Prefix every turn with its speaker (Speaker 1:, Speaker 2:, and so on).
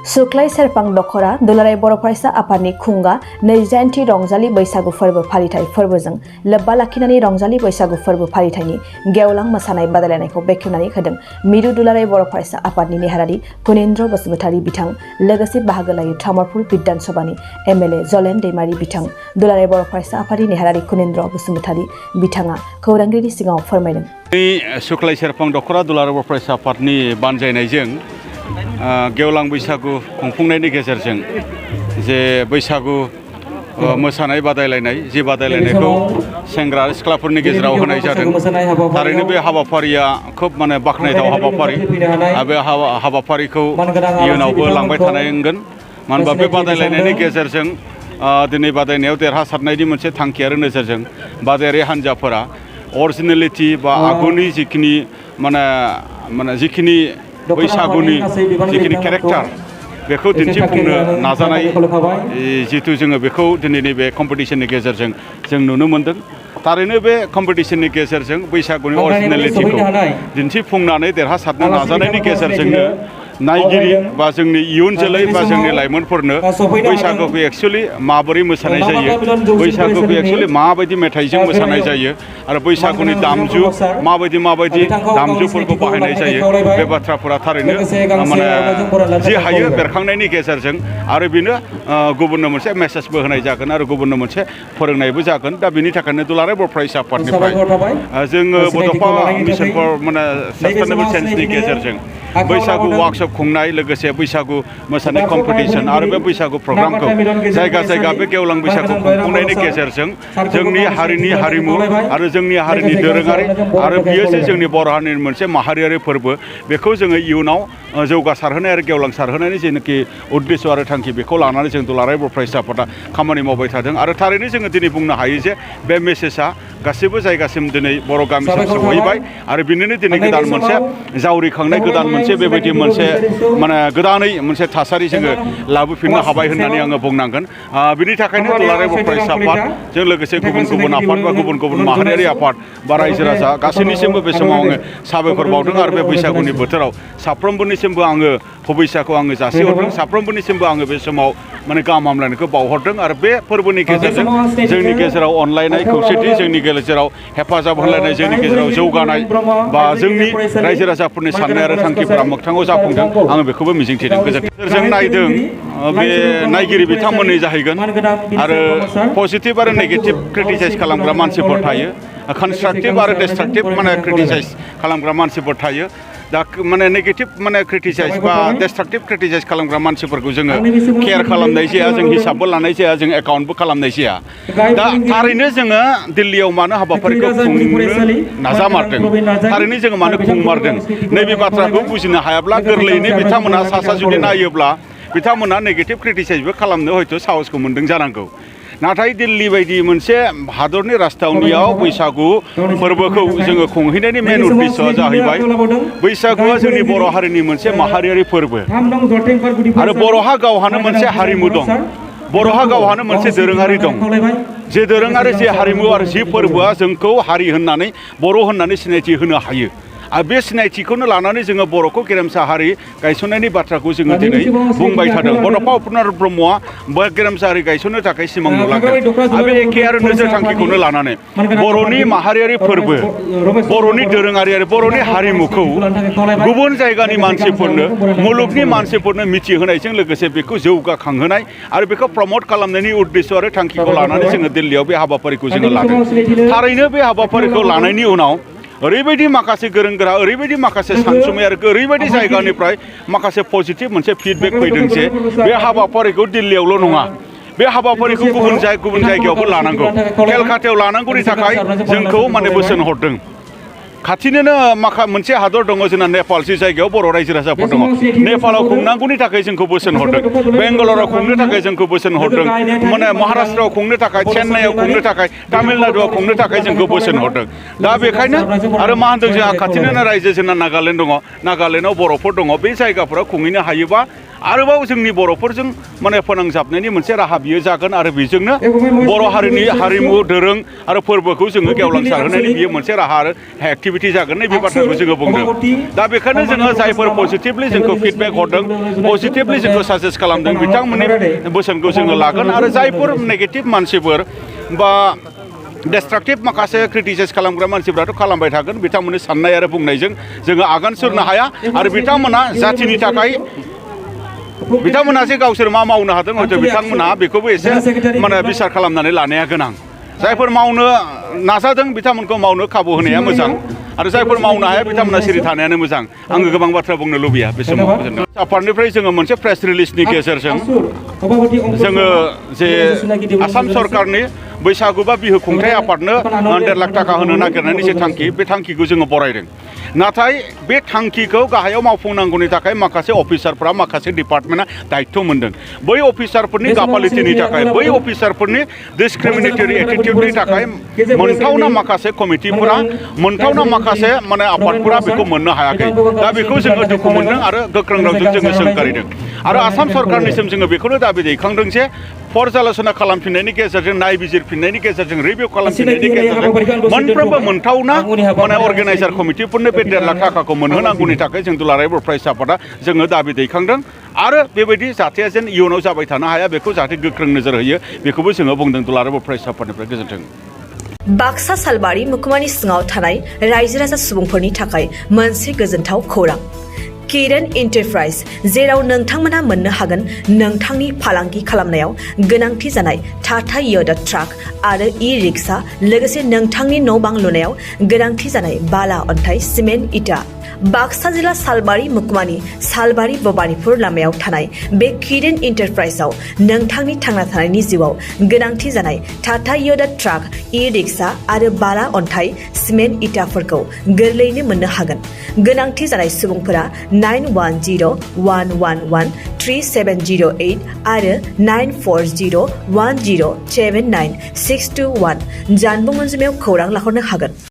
Speaker 1: सुक्लाय सेरफां दख'रा दुलाराय बर' फरायसा आफादनि खुंगा 29थि रंजालि बैसागु फोरबो फालिथाय फोरबोजों लोब्बा लाखिनानै रंजालि बैसागु फोरबो फालिथायनि गेवलां मोसानाय बादायलायनायखौ बेखेवनानै होदों मिरु दुलाराय बर' फरायसा आफादनि नेहारारि गुनेन्द्र बसुमतारी बिथां लोगोसे बाहागो लायो तामुलपुर बिधान सभानि एमएलए जलेन दैमारी बिथां दुलाराय बर' फरायसा आफादनि नेहारारि गुनेन्द्र बसुमतारी बिथाङा खौरांगिरिनि सिगाङाव फोरमायदों।
Speaker 2: सुक्लाय सेरफां दख'रा दुलाराय बर' फरायसा आफादनि बानजायनायजों गेवलां बैसागु खुंफुंनायनि गेजेरजों जे बैसागु मोसानाय बादायलायनाय जे बादायलायनायखौ सेंग्रा सिख्लाफोरनि गेजेराव होनाय जादों। थारैनो बे हाबाफारिया खोब बाख्नायथाव हाबाफारि आरो बे हाबाफारिखौ इयुनावबो लांबाय थानांगोन। मानो होनबा बे बादायलायनायनि गेजेरजों दिनै बादायनायाव देरहासारनायनि मोनसे थांखि आरो नोजोरजों बादायारि हान्जाफोरा अरिजिनेलिटि बा आगुनि जिखिनि जिखिनि बैसागुनि जिखिनि केरेक्टार बेखौ दिन्थिफुंनो नाजानाय जिहेतु जोङो बेखौ दिनैनि बे कम्पिटिशननि गेजेरजों जों नुनो मोन्दों। थारैनो बे कम्पिटिशननि गेजेरजों बैसागुनि अरिजिनेलिटिखौ दिन्थिफुंनानै देरहासारनो नाजानायनि गेजेरजोंनो नायगिरि बा जोंनि इयुन जोलै बा जोंनि लाइमोनफोरनो बैसागुखौ एक्चुअलि माबोरै मोसानाय जायो, बैसागुखौ एक्चुअलि माबायदि मेथाइजों मोसानाय जायो आरो बैसागुनि दामजु माबायदि दामजुफोरखौ बाहायनाय जायो बे बाथ्राफोरा थारैनो जि हायो बेरखांनायनि गेजेरजों आरो बेनो गुबुननो मोनसे मेसेजबो होनाय जागोन आरो गुबुननो मोनसे फोरोंनायबो जागोन। दा बेनि थाखायनो दुलाराय बर' फरायसा आफादनिफ्राय जोङो बड'फा मिशन फर सास्टेनेबल चेन्जनि गेजेरजों बैसागु वार्कशप खुंनाय लोगोसे बैसागु मोसानाय कम्पिटिशन आरो बे बैसागु प्रग्रामखौ जायगा जायगा बे गेवलां बैसागु खुंफुंनायनि गेजेरजों जोंनि हारिनि हारिमु आरो जोंनि हारिनि दोरोङारि आरो बियो जे जोंनि बर' हारिनि मोनसे माहारियारि फोरबो बेखौ जोङो इयुनाव जौगासारहोनाय आरो गेवलांसारहोनायनि जेनाखि उद्देश्य आरो थांखि बेखौ लानानै जों दुलाराय बर' फरायसा आफादा खामानि मावबाय थादों। आरो थारैनो जोङो दिनै बुंनो हायो जे बे मेसेजआ गासैबो जायगासिम दिनै बर' गामिसिम सौहैबाय आरो बिनिनो दिनै गोदान मोनसे जावरिखांनाय गोदान मोनसे बेबायदि मोनसे गोदानै मोनसे थासारि जोङो लाबोफिननो हाबाय होननानै आङो बुंनांगोन। बिनि थाखायनो दुलाराय बर' फरायसा आफादजों लोगोसे गुबुन आफाद बा गुबुन माहारियारि आफाद बा रायजो राजा गासैनिसिमबो बे समाव आङो साबायखर बावदों आरो बे बैसागुनि बोथोराव साफ्रोमबोनिसिमबो आङो बैसागुखौ आङो जासिहरदों। साफ्रोमबोनिसिमबो आङो बे समाव गाहाम हामलायनायखौ बावहरदों आरो बे फोरबोनि गेजेरजों जोंनि गेजेराव अनलायनाय खौसेथि जोंनि गेजेराव हेफाजाब होलायनाय जोंनि गेजेराव जौगानाय बा जोंनि रायजो राजाफोरनि साननाय आरो थांखिफोरा मोगथाङाव जाफुंदों आङो बेखौबो मिजिंथिदों। जों नायदों बे नायगिरि बिथांमोननि जाहैगोन आरो पजिटिभ आरो नेगेटिभ क्रिटिसाइज खालामग्रा मानसिफोर थायो, कनस्ट्राक्टिभ आरो डिस्ट्राक्टिभ क्रिटिसाइज खालामग्रा मानसिफोर थायो। दा नेगेटिभ क्रिटिसाइज बा डिस्ट्राक्टिभ क्रिटिसाइज खालामग्रा मानसिफोरखौ जोङो केयार खालामनाय जाया, जों हिसाबबो लानाय जाया, जों एकाउन्टबो खालामनाय जाया। दा थारैनो जोङो दिल्लीयाव मानो हाबाफारिखौ खुंनो नाजामारदों, थारैनो जोङो मानो खुंमारदों नैबे बाथ्राखौ बुजिनो हायाब्ला गोरलैयैनो बिथांमोना सा जुदि नायोब्ला बिथांमोना नेगेटिभ क्रिटिसाइजबो खालामनो हयथ' साहसखौ मोन्दों जानांगौ। नाथाय दिल्ली बायदि मोनसे हादरनि राजथावनियाव बैसागु फोरबोखौ जोङो खुंहैनायनि मेन उद्देश्यआ जाहैबाय बैसागुआ जोंनि बर' हारिनि मोनसे माहारियारि फोरबो आरो बर'हा गावहानो मोनसे हारिमु दं, बर'हा गावहानो मोनसे दोरोङारि दं। जे दोरोङारि जे हारिमु आरो जे फोरबोआ जोंखौ हारि होननानै बर' होननानै सिनायथि होनो हायो आरो बे सिनायथिखौनो लानानै जोङो बर'खौ गेरेमसा हारि गायसननायनि बाथ्राखौ जोङो दिनै बुंबाय थादों। बड'फा उपेन्द्र ब्रह्मआ गेरेमसा हारि गायसननो थाखाय सिमां नुलांदों आरो बे एखे आरो नोजोर थांखिखौनो लानानै बर'नि माहारियारि फोरबो, बर'नि दोरोङारि आरो बर'नि हारिमुखौ गुबुन जायगानि मानसिफोरनो मुलुगनि मानसिफोरनो मिथिहोनायजों लोगोसे बेखौ जौगाखांहोनाय आरो बेखौ प्रमट खालामनायनि उद्देश्य आरो थांखिखौ लानानै जोङो दिल्लीयाव बे हाबाफारिखौ जोङो लादों। थारैनो बे हाबाफारिखौ लानायनि उनाव ओरैबायदि माखासे गोरों गोरा, ओरैबायदि माखासे सानसुमै आरो ओरैबायदि जायगानिफ्राय माखासे पजिटिभ मोनसे फिडबेक फैदों जे बे हाबाफारिखौ दिल्लीयावल' नङा, बे हाबाफारिखौ गुबुन जायगायावबो लानांगौ, केलकातायाव लानांगौनि थाखाय जोंखौ बोसोन हरदों। खाथिनोनो मोनसे हादर दङ जोंना नेपाल, जि जायगायाव बर' रायजो राजाफोर दङ। नेपालाव खुंनांगौनि थाखाय जोंखौ बोसोन हरदों, बेंगालराव खुंनो थाखाय जोंखौ बोसोन हरदों, महाराष्ट्रआव खुंनो थाखाय, चेन्नाइआव खुंनो थाखाय, तामिलनाडुआव खुंनो थाखाय जोंखौ बोसोन हरदों। दा बेखायनो आरो मा होनदों जोंहा खाथिनोनो रायजो जोंना नागालेण्ड दङ, नागालेण्डआव बर'फोर दङ, बे जायगाफोराव खुंहैनो हायोबा आरोबाव जोंनि बर'फोरजों माने फोनांजाबनायनि मोनसे राहा बियो जागोन आरो बेजोंनो बर' हारिनि हारिमु दोरों आरो फोरबोखौ जोङो गेवलांसार होनायनि बियो मोनसे राहा आरो एक्टिभिटी जागोन नै बे बाथ्राखौ जोङो बुंदों दा बेखायनो जोङो जायफोर पजिटिभलि जोंखौ फिडबेक हरदों पजिटिभलि जोंखौ साजेस्ट खालामदों बिथांमोननि बोसोनखौ जोङो लागोन आरो जायफोर नेगेटिभ मानसिफोर बा डिस्ट्राक्टिभ माखासे क्रिटिसाइज खालामग्रा मानसिफ्राथ' खालामबाय थागोन बिथांमोननि साननाय आरो बुंनायजों जोङो आगान सुरनो हाया आरो बिथांमोना जाथिनि थाखाय बिथांमोना जे गावसोर मा मावनो हादों हयथ' बिथांमोना बेखौबो एसे माने बिसार खालामनानै लानाया गोनां जायफोर मावनो नाजादों बिथांमोनखौ मावनो खाबु होनाया मोजां आरो जायफोर मावनो हाया बिथांमोना सिरि थानायानो मोजां आङो गोबां बाथ्रा बुंनो लुबैया बे समाव आफादनिफ्राय जोङो मोनसे प्रेस रिलिजनि गेजेरजों जोङो जे आसाम सरकारनि बैसागु बा बिहु खुंथाय आफादनो 1.5 लाख थाखा होनो नागिरनायनि जे थांखि बे थांखिखौ जोङो बरायदों नाथाय बे थांखिखौ गाहायाव मावफुंनांगौनि थाखाय माखासे अफिसारफ्रा माखासे डिपार्टमेन्टआ दायित्व मोनदों बै अफिसारफोरनि गाफालिटिनि थाखाय बै अफिसारफोरनि डिसक्रिमिनेटरि एटिटिउडनि थाखाय मोनथावना माखासे कमिटिफोरा मोनथावना माखासे माने आफादफोरा बेखौ मोननो हायाखै दा बेखौ जोङो दुखु मोनदों आरो गोख्रों रावजों जोङो सोंखारिदों आरो आसाम सरकारनिसिम जोङो बेखौनो दाबि दैखांदों जे पर्यालोचना खालामफिननायनि गेजेरजों नायबिजिरफिननायनि गेजेरजों रिभिउ खालामफिननायनि गेजेरजों मोनफ्रोमबो मोनथावना माने अर्गेनाइजार कमिटिफोरनो बे 1.5 लाख थाखाखौ मोनहोनांगौनि थाखाय जों दुलाराय बर' फरायसा आफादा जोङो दाबि दैखांदों आरो बेबायदि जाथाया जेन इयुनाव जाबाय थानो हाया बेखौ जाहाथे गोख्रों नोजोर होयो बेखौबो जोङो बुंदों दुलाराय बर' फरायसा आफादनिफ्राय गोजोन्थों।
Speaker 1: बाक्सा सालबारि मुखुमानि सिङाव थानाय रायजो राजा सुबुंफोरनि थाखाय मोनसे गोजोनथाव खौरां किरण एन्टारप्राइज जेराव नोंथांमोना मोननो हागोन नोंथांनि फालांगि खालामनायाव गोनांथि जानाय टाटा य'दा ट्राक आरो ई-रिक्सा लोगोसे नोंथांनि न' बां लुनायाव गोनांथि जानाय बाला अन्थाइ सिमेन्ट इटा बाक्सा जिल्ला सालबारि मुखुमानि सालबारि भबानिपुर लामायाव थानाय बे किरण एन्टारप्राइजआव नोंथांनि थांना थानायनि जिउआव गोनांथि जानाय टाटा य'दा ट्राक ई-रिक्सा आरो बाला अन्थाइ सिमेन्ट इटाफोरखौ गोरलैयैनो मोननो हागोन गोनांथि जानाय सुबुंफोरा 9101113708 आरो 9401079621 जानबुं अनजिमायाव खौरां लाहरनो हागोन।